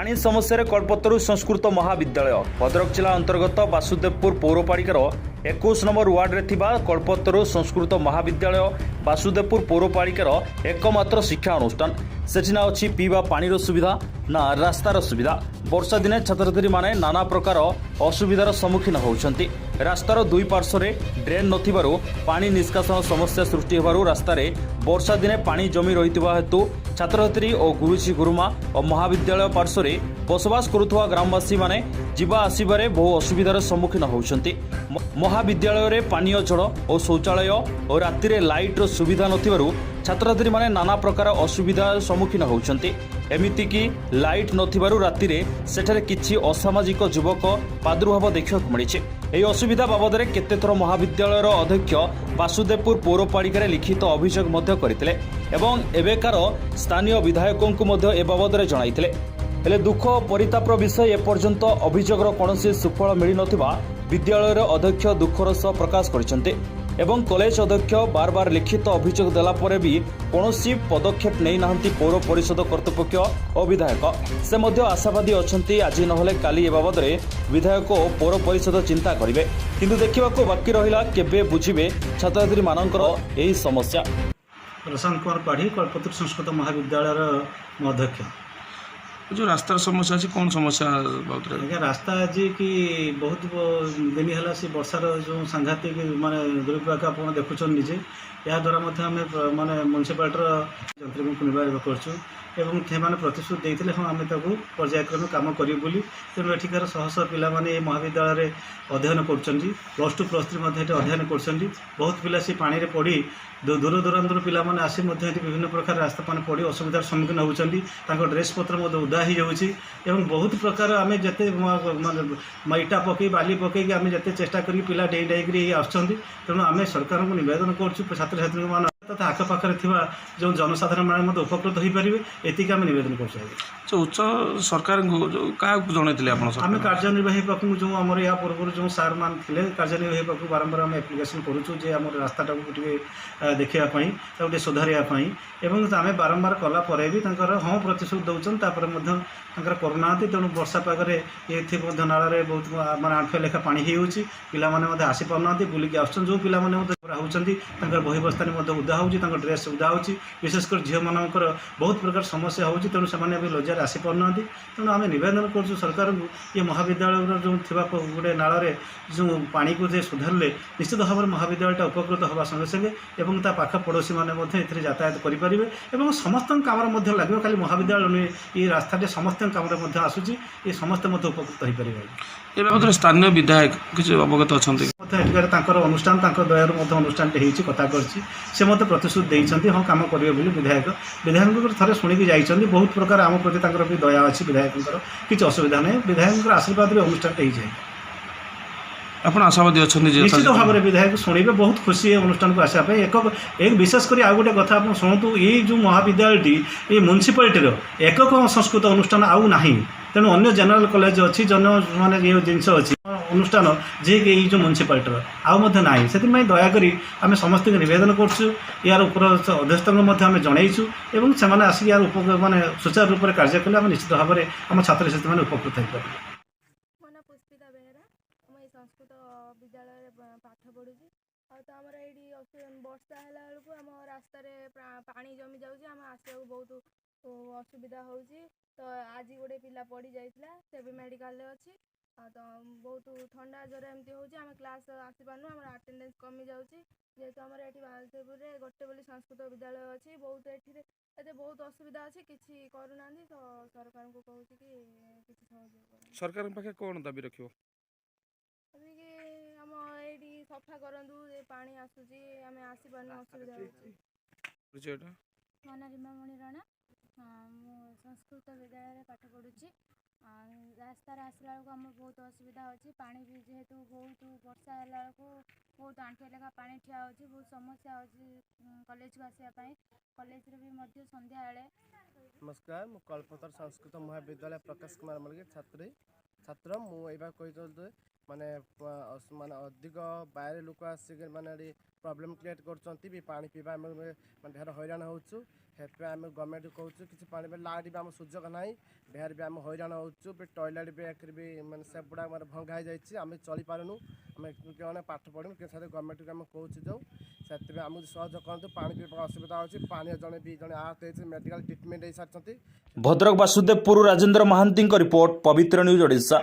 ପାଣି ସମସ୍ୟାରେ କଳ୍ପତରୁ ସଂସ୍କୃତ ମହାବିଦ୍ୟାଳୟ। ଭଦ୍ରକ ଜିଲ୍ଲା ଅନ୍ତର୍ଗତ ବାସୁଦେବପୁର ପୌରପାଳିକାର 21 ନମ୍ବର ୱାର୍ଡରେ ଥିବା କଳ୍ପତରୁ ସଂସ୍କୃତ ମହାବିଦ୍ୟାଳୟ ବାସୁଦେବପୁର ପୌରପାଳିକାର ଏକମାତ୍ର ଶିକ୍ଷା ଅନୁଷ୍ଠାନ। ସେଠି ନା ଅଛି ପିଇବା ପାଣିର ସୁବିଧା, ନା ରାସ୍ତାର ସୁବିଧା। ବର୍ଷା ଦିନେ ଛାତ୍ରଛାତ୍ରୀମାନେ ନାନା ପ୍ରକାର ଅସୁବିଧାର ସମ୍ମୁଖୀନ ହେଉଛନ୍ତି। ରାସ୍ତାର ଦୁଇ ପାର୍ଶ୍ୱରେ ଡ୍ରେନ୍ ନଥିବାରୁ ପାଣି ନିଷ୍କାସନ ସମସ୍ୟା ସୃଷ୍ଟି ହେବାରୁ ରାସ୍ତାରେ ବର୍ଷା ଦିନେ ପାଣି ଜମି ରହିଥିବା ହେତୁ ଛାତ୍ରଛାତ୍ରୀ ଓ ଗୁରୁଜୀ, ଗୁରୁମା ଓ ମହାବିଦ୍ୟାଳୟ ପାର୍ଶ୍ୱରେ ବସବାସ କରୁଥିବା ଗ୍ରାମବାସୀମାନେ ଯିବା ଆସିବାରେ ବହୁ ଅସୁବିଧାର ସମ୍ମୁଖୀନ ହେଉଛନ୍ତି। ମହାବିଦ୍ୟାଳୟରେ ପାନୀୟ ଜଳ ଓ ଶୌଚାଳୟ ଓ ରାତିରେ ଲାଇଟ୍ର ସୁବିଧା ନଥିବାରୁ ଛାତ୍ରଛାତ୍ରୀମାନେ ନାନା ପ୍ରକାର ଅସୁବିଧାର ସମ୍ମୁଖୀନ ହେଉଛନ୍ତି। ଏମିତିକି ଲାଇଟ୍ ନଥିବାରୁ ରାତିରେ ସେଠାରେ କିଛି ଅସାମାଜିକ ଯୁବକ ପ୍ରାଦୁର୍ଭାବ ଦେଖିବାକୁ ମିଳିଛି। ଏହି ଅସୁବିଧା ବାବଦରେ କେତେଥର ମହାବିଦ୍ୟାଳୟର ଅଧ୍ୟକ୍ଷ ବାସୁଦେବପୁର ପୌରପାଳିକାରେ ଲିଖିତ ଅଭିଯୋଗ ମଧ୍ୟ କରିଥିଲେ ଏବଂ ଏବେକାର ସ୍ଥାନୀୟ ବିଧାୟକଙ୍କୁ ମଧ୍ୟ ଏ ବାବଦରେ ଜଣାଇଥିଲେ। ହେଲେ ଦୁଃଖ ଓ ପରିତାପର ବିଷୟ, ଏପର୍ଯ୍ୟନ୍ତ ଅଭିଯୋଗର କୌଣସି ସୁଫଳ ମିଳିନଥିବା ବିଦ୍ୟାଳୟର ଅଧ୍ୟକ୍ଷ ଦୁଃଖର ସହ ପ୍ରକାଶ କରିଛନ୍ତି ଏବଂ କଲେଜ ଅଧ୍ୟକ୍ଷ ବାର ବାର ଲିଖିତ ଅଭିଯୋଗ ଦେଲା ପରେ ବି କୌଣସି ପଦକ୍ଷେପ ନେଇନାହାନ୍ତି ପୌର ପରିଷଦ କର୍ତ୍ତୃପକ୍ଷ ଓ ବିଧାୟକ। ସେ ମଧ୍ୟ ଆଶାବାଦୀ ଅଛନ୍ତି, ଆଜି ନହେଲେ କାଲି ଏ ବାବଦରେ ବିଧାୟକ ଓ ପୌର ପରିଷଦ ଚିନ୍ତା କରିବେ। କିନ୍ତୁ ଦେଖିବାକୁ ବାକି ରହିଲା, କେବେ ବୁଝିବେ ଛାତ୍ରଛାତ୍ରୀମାନଙ୍କର ଏହି ସମସ୍ୟା। ପ୍ରଶାନ୍ତ କୁମାର ପାଢ଼ୀ, କଳ୍ପତରୁ ସଂସ୍କୃତ ମହାବିଦ୍ୟାଳୟର ମୁଁ ଅଧ୍ୟକ୍ଷ। ଯେଉଁ ରାସ୍ତାର ସମସ୍ୟା ଅଛି, କ'ଣ ସମସ୍ୟା ବାବଦରେ? ଆଜ୍ଞା, ରାସ୍ତା ଆଜି କି ବହୁତ ଦିନ ହେଲା ସେ ବର୍ଷାର ଯେଉଁ ସାଂଘାତିକ ମାନେ ଦୁର୍ବିପାକ ଆପଣ ଦେଖୁଛନ୍ତି ନିଜେ। ଏହାଦ୍ୱାରା ମଧ୍ୟ ଆମେ ମାନେ ମ୍ୟୁନିସିପାଲିଟିର ଯନ୍ତ୍ରୀଙ୍କୁ ନିବେଦନ କରୁଛୁ ଏବଂ ସେମାନେ ପ୍ରତିଶ୍ରୁତି ଦେଇଥିଲେ, ହଁ, ଆମେ ତାକୁ ପର୍ଯ୍ୟାୟକ୍ରମେ କାମ କରିବୁ ବୋଲି। ତେଣୁ ଏଠିକାର ଶହ ଶହ ପିଲାମାନେ ଏ ମହାବିଦ୍ୟାଳୟରେ ଅଧ୍ୟୟନ କରୁଛନ୍ତି। +2, +3 ମଧ୍ୟ ଏଠି ଅଧ୍ୟୟନ କରୁଛନ୍ତି। ବହୁତ ପିଲା ସେ ପାଣିରେ ପଡ଼ି, ଦୂର ଦୂରାନ୍ତରୁ ପିଲାମାନେ ଆସି ମଧ୍ୟ ଏଠି ବିଭିନ୍ନ ପ୍ରକାର ରାସ୍ତା ପାଣି ପଡ଼ି ଅସୁବିଧାର ସମ୍ମୁଖୀନ ହେଉଛନ୍ତି। ତାଙ୍କ ଡ୍ରେସ୍ ପତ୍ର ମଧ୍ୟ ଓଦା ହେଇଯାଉଛି ଏବଂ ବହୁତ ପ୍ରକାର ଆମେ ଯେତେ ମାନେ ଇଟା ପକେଇ, ବାଲି ପକେଇକି ଆମେ ଯେତେ ଚେଷ୍ଟା କରିକି ପିଲା ଡେଇଁ ଡେଇଁକିରି ଆସୁଛନ୍ତି। ତେଣୁ ଆମେ ସରକାରଙ୍କୁ ନିବେଦନ କରୁଛୁ, ଛାତ୍ରଛାତ୍ରୀଙ୍କ ମାନ ତଥା ଆଖପାଖରେ ଥିବା ଯେଉଁ ଜନସାଧାରଣମାନେ ମଧ୍ୟ ଉପକୃତ ହୋଇପାରିବେ, ଏତିକି ଆମେ ନିବେଦନ କରୁଛୁ ଆଜ୍ଞା। ଯେଉଁ ଉଚ୍ଚ ସରକାରଙ୍କୁ ଯେଉଁ କାହାକୁ ଜଣାଇଥିଲେ ଆପଣ ଆମେ ସରକାର? କାର୍ଯ୍ୟନିର୍ବାହୀ ପାଖକୁ, ଯେଉଁ ଆମର ୟା ପୂର୍ବରୁ ଯେଉଁ ସାର୍ ମାନେ ଥିଲେ, କାର୍ଯ୍ୟନିର୍ବାହୀ ପାଖକୁ ବାରମ୍ବାର ଆମେ ଆପ୍ଲିକେସନ୍ କରୁଛୁ ଯେ ଆମର ରାସ୍ତାଟାକୁ ଟିକେ ଦେଖିବା ପାଇଁ, ତାକୁ ଟିକେ ସୁଧାରିବା ପାଇଁ। ଏବଂ ଆମେ ବାରମ୍ବାର କଲା ପରେ ବି ତାଙ୍କର ହଁ ପ୍ରତିଶ୍ରୁତି ଦେଉଛନ୍ତି, ତାପରେ ମଧ୍ୟ ତାଙ୍କର କରୁନାହାନ୍ତି। ତେଣୁ ବର୍ଷା ପାଗରେ ଏଥି ମଧ୍ୟ ନାଳରେ ବହୁତ ମାନେ ଆଣ୍ଠୁଏ ଲେଖା ପାଣି ହେଇଯାଉଛି। ପିଲାମାନେ ମଧ୍ୟ ଆସିପାରୁନାହାନ୍ତି, ବୁଲିକି ଆସୁଛନ୍ତି। ଯେଉଁ ପିଲାମାନେ ମଧ୍ୟ ହେଉଛନ୍ତି, ତାଙ୍କର ବହି ବସ୍ତାନି ମଧ୍ୟ ଓଦା ହେଉଛି, ତାଙ୍କ ଡ୍ରେସ୍ ଓଦା ହେଉଛି। ବିଶେଷ କରି ଝିଅମାନଙ୍କର ବହୁତ ପ୍ରକାର ସମସ୍ୟା ହେଉଛି। ତେଣୁ ସେମାନେ ଏବେ ଲଜ୍ଜାରେ ଆସିପାରୁନାହାନ୍ତି। ତେଣୁ ଆମେ ନିବେଦନ କରୁଛୁ ସରକାରଙ୍କୁ, ଏ ମହାବିଦ୍ୟାଳୟର ଯେଉଁ ଥିବା ଗୋଟେ ନାଳରେ ଯେଉଁ ପାଣିକୁ ଯେ ସୁଧାରିଲେ ନିଶ୍ଚିତ ଭାବରେ ମହାବିଦ୍ୟାଳୟଟା ଉପକୃତ ହେବା ସଙ୍ଗେ ସଙ୍ଗେ ଏବଂ ତା ପାଖ ପଡ଼ୋଶୀମାନେ ମଧ୍ୟ ଏଥିରେ ଯାତାୟାତ କରିପାରିବେ ଏବଂ ସମସ୍ତଙ୍କ କାମରେ ମଧ୍ୟ ଲାଗିବ। ଖାଲି ମହାବିଦ୍ୟାଳୟ ନୁହେଁ, ଏ ରାସ୍ତାଟି ସମସ୍ତଙ୍କ କାମରେ ମଧ୍ୟ ଆସୁଛି। ଏ ସମସ୍ତେ ମଧ୍ୟ ଉପକୃତ ହୋଇପାରିବେ। ଏ ବାବଦରେ ସ୍ଥାନୀୟ ବିଧାୟକ କିଛି ଅବଗତ ଅଛନ୍ତି? ମଧ୍ୟ ଏଠିକାର ତାଙ୍କର ଅନୁଷ୍ଠାନ, ତାଙ୍କ ଦୟାରୁ ମଧ୍ୟ ଅନୁଷ୍ଠାନଟି ହେଇଛି, କଥା କରିଛି। ସେ ମଧ୍ୟ ପ୍ରତିଶ୍ରୁତି ଦେଇଛନ୍ତି, ହଁ, କାମ କରିବେ ବୋଲି। ବିଧାୟକଙ୍କର ଥରେ ଶୁଣିକି ଯାଇଛନ୍ତି। ବହୁତ ପ୍ରକାର ଆମ ପ୍ରତି ତାଙ୍କର ବି ଦୟା ଅଛି ବିଧାୟକଙ୍କର, କିଛି ଅସୁବିଧା ନାହିଁ। ବିଧାୟକଙ୍କର ଆଶୀର୍ବାଦରେ ଅନୁଷ୍ଠାନଟି ହେଇଯାଏ। ଆପଣ ଆଶାବାଦୀ ଅଛନ୍ତି ଯେ ନିଶ୍ଚିତ ଭାବରେ ବିଧାୟକ ଶୁଣିବେ, ବହୁତ ଖୁସି ଏ ଅନୁଷ୍ଠାନକୁ ଆସିବା ପାଇଁ। ଏକ ଏକ ବିଶେଷ କରି ଆଉ ଗୋଟେ କଥା ଆପଣ ଶୁଣନ୍ତୁ। ଏଇ ଯେଉଁ ମହାବିଦ୍ୟାଳୟଟି ଏଇ ମ୍ୟୁନିସିପାଲିଟିର ଏକକ ସଂସ୍କୃତ ଅନୁଷ୍ଠାନ, ଆଉ ନାହିଁ। ତେଣୁ ଅନ୍ୟ ଜେନେରାଲ କଲେଜ ଅଛି, ଜନ ମାନେ ଇଏ ଜିନିଷ ଅଛି ଅନୁଷ୍ଠାନ, ଯିଏକି ଏଇ ଯେଉଁ ମ୍ୟୁନିସିପାଲିଟିର ଆଉ ମଧ୍ୟ ନାହିଁ। ସେଥିପାଇଁ ଦୟାକରି ଆମେ ସମସ୍ତଙ୍କୁ ନିବେଦନ କରୁଛୁ, ଏହାର ଉପର ଅଧ୍ୟକ୍ଷଙ୍କୁ ମଧ୍ୟ ଆମେ ଜଣେଇଛୁ ଏବଂ ସେମାନେ ଆସିକି ଏହାର ଉପ ମାନେ ସୁଚାରୁ ରୂପରେ କାର୍ଯ୍ୟ କଲେ ଆମେ ନିଶ୍ଚିତ ଭାବରେ ଆମ ଛାତ୍ରଛାତ୍ରୀମାନେ ଉପକୃତ ହୋଇପାରିବେ। ମୋ ନାଁ ପୁଷ୍ପିତା ବେହେରା। ମୁଁ ଏଇ ସଂସ୍କୃତ ବିଦ୍ୟାଳୟରେ ପାଠ ପଢ଼ୁଛି। ଆଉ ତ ଆମର ଏଇଠି ବର୍ଷା ହେଲା ବେଳକୁ ଆମ ରାସ୍ତାରେ ପାଣି ଜମି ଯାଉଛି। ଆମେ ଆସିବାକୁ ବହୁତ ଅସୁବିଧା ହେଉଛି। ତ ଆଜି ଗୋଟେ ପିଲା ପଡ଼ି ଯାଇଥିଲା, ସେ ବି ମେଡ଼ିକାଲରେ ଅଛି। ଆଉ ତ ବହୁତ ଥଣ୍ଡା ଜ୍ୱର ଏମିତି ହେଉଛି, ଆମେ କ୍ଲାସ୍ ଆସିପାରୁନୁ, ଆମର ଆଟେଣ୍ଡାନ୍ସ କମି ଯାଉଛି। ଯେହେତୁ ଆମର ଏଠି ବାସୁଦେବପୁରରେ ଗୋଟେ ବୋଲି ସଂସ୍କୃତ ବିଦ୍ୟାଳୟ ଅଛି, ବହୁତ ଏଠିରେ ଏତେ ବହୁତ ଅସୁବିଧା ଅଛି, କିଛି କରୁନାହାନ୍ତି। ତ ସରକାରଙ୍କୁ କହୁଛି କି କିଛି ସହଯୋଗ କରନ୍ତୁ। ସରକାରଙ୍କ ପାଖରେ କ'ଣ ଦାବି ରଖିବ? ଏମିତିକି ଆମ ଏଇଠି ସଫା କରନ୍ତୁ, ଏ ପାଣି ଆସୁଛି, ଆମେ ଆସିପାରୁନୁ, ଅସୁବିଧା ହେଉଛି। ପରିଚୟଟା? ମୋ ନାଁ ରୀମାମଣି ରଣା। ମୁଁ ସଂସ୍କୃତ ବିଦ୍ୟାଳୟରେ ପାଠ ପଢ଼ୁଛି। ରାସ୍ତାରେ ଆସିଲା ବେଳକୁ ଆମର ବହୁତ ଅସୁବିଧା ହେଉଛି। ପାଣି ବି ଯେହେତୁ ବହୁତ ବର୍ଷା ହେଲା ବେଳକୁ ବହୁତ ଆଣ୍ଠୁଏ ଲେଖା ପାଣି ଠିଆ ହେଉଛି। ବହୁତ ସମସ୍ୟା ହେଉଛି କଲେଜକୁ ଆସିବା ପାଇଁ। କଲେଜରେ ବି ମଧ୍ୟ ସନ୍ଧ୍ୟାବେଳେ ନମସ୍କାର, ମୁଁ କଳ୍ପତରୁ ସଂସ୍କୃତ ମହାବିଦ୍ୟାଳୟ ପ୍ରକାଶ କୁମାର ମଲ୍ଲିକ, ଛାତ୍ର। ମୁଁ ଏଇବା କହିଥିଲି ମାନେ ମାନେ ଅଧିକ ବାହାରେ ଲୋକ ଆସିକି ମାନେ ଏଠି ପ୍ରୋବ୍ଲେମ୍ କ୍ରିଏଟ୍ କରୁଛନ୍ତି ବି। ପାଣି ପିଇବା ଆମେ ମାନେ ଢେର ହଇରାଣ ହେଉଛୁ। ସେଥିପାଇଁ ଆମେ ଗଭର୍ଣ୍ଣମେଣ୍ଟ କହୁଛୁ କିଛି ପାଣି ପାଇଁ। ଲାଇଟ୍ ବି ଆମ ସୁଯୋଗ ନାହିଁ, ଢେର ବି ଆମେ ହଇରାଣ ହେଉଛୁ ବି। ଟଏଲେଟ୍ ବି ଏକରେ ବି ମାନେ ସେଗୁଡ଼ା ମାନେ ଭଙ୍ଗା ହେଇଯାଇଛି, ଆମେ ଚଳିପାରୁନୁ। ଆମେ କ'ଣ ପାଠ ପଢ଼ିବୁ କି? ସାথେ ଗଭର୍ଣ୍ଣମେଣ୍ଟକୁ ଆମେ କହୁଛୁ ଯେଉଁ ସେଥିପାଇଁ ଆମକୁ ସହଯୋଗ କରନ୍ତୁ। ପାଣି ପିଇବା ଅସୁବିଧା ହେଉଛି। ପାଣି ଜଣେ ବି ଜଣେ ଆହତ ହେଇଛି, ମେଡ଼ିକାଲ ଟ୍ରିଟମେଣ୍ଟ ହେଇସାରିଛନ୍ତି। ଭଦ୍ରକ ବାସୁଦେବପୁର ରାଜେନ୍ଦ୍ର ମହାନ୍ତିଙ୍କ ରିପୋର୍ଟ, ପବିତ୍ର ନ୍ୟୁଜ୍ ଓଡ଼ିଶା।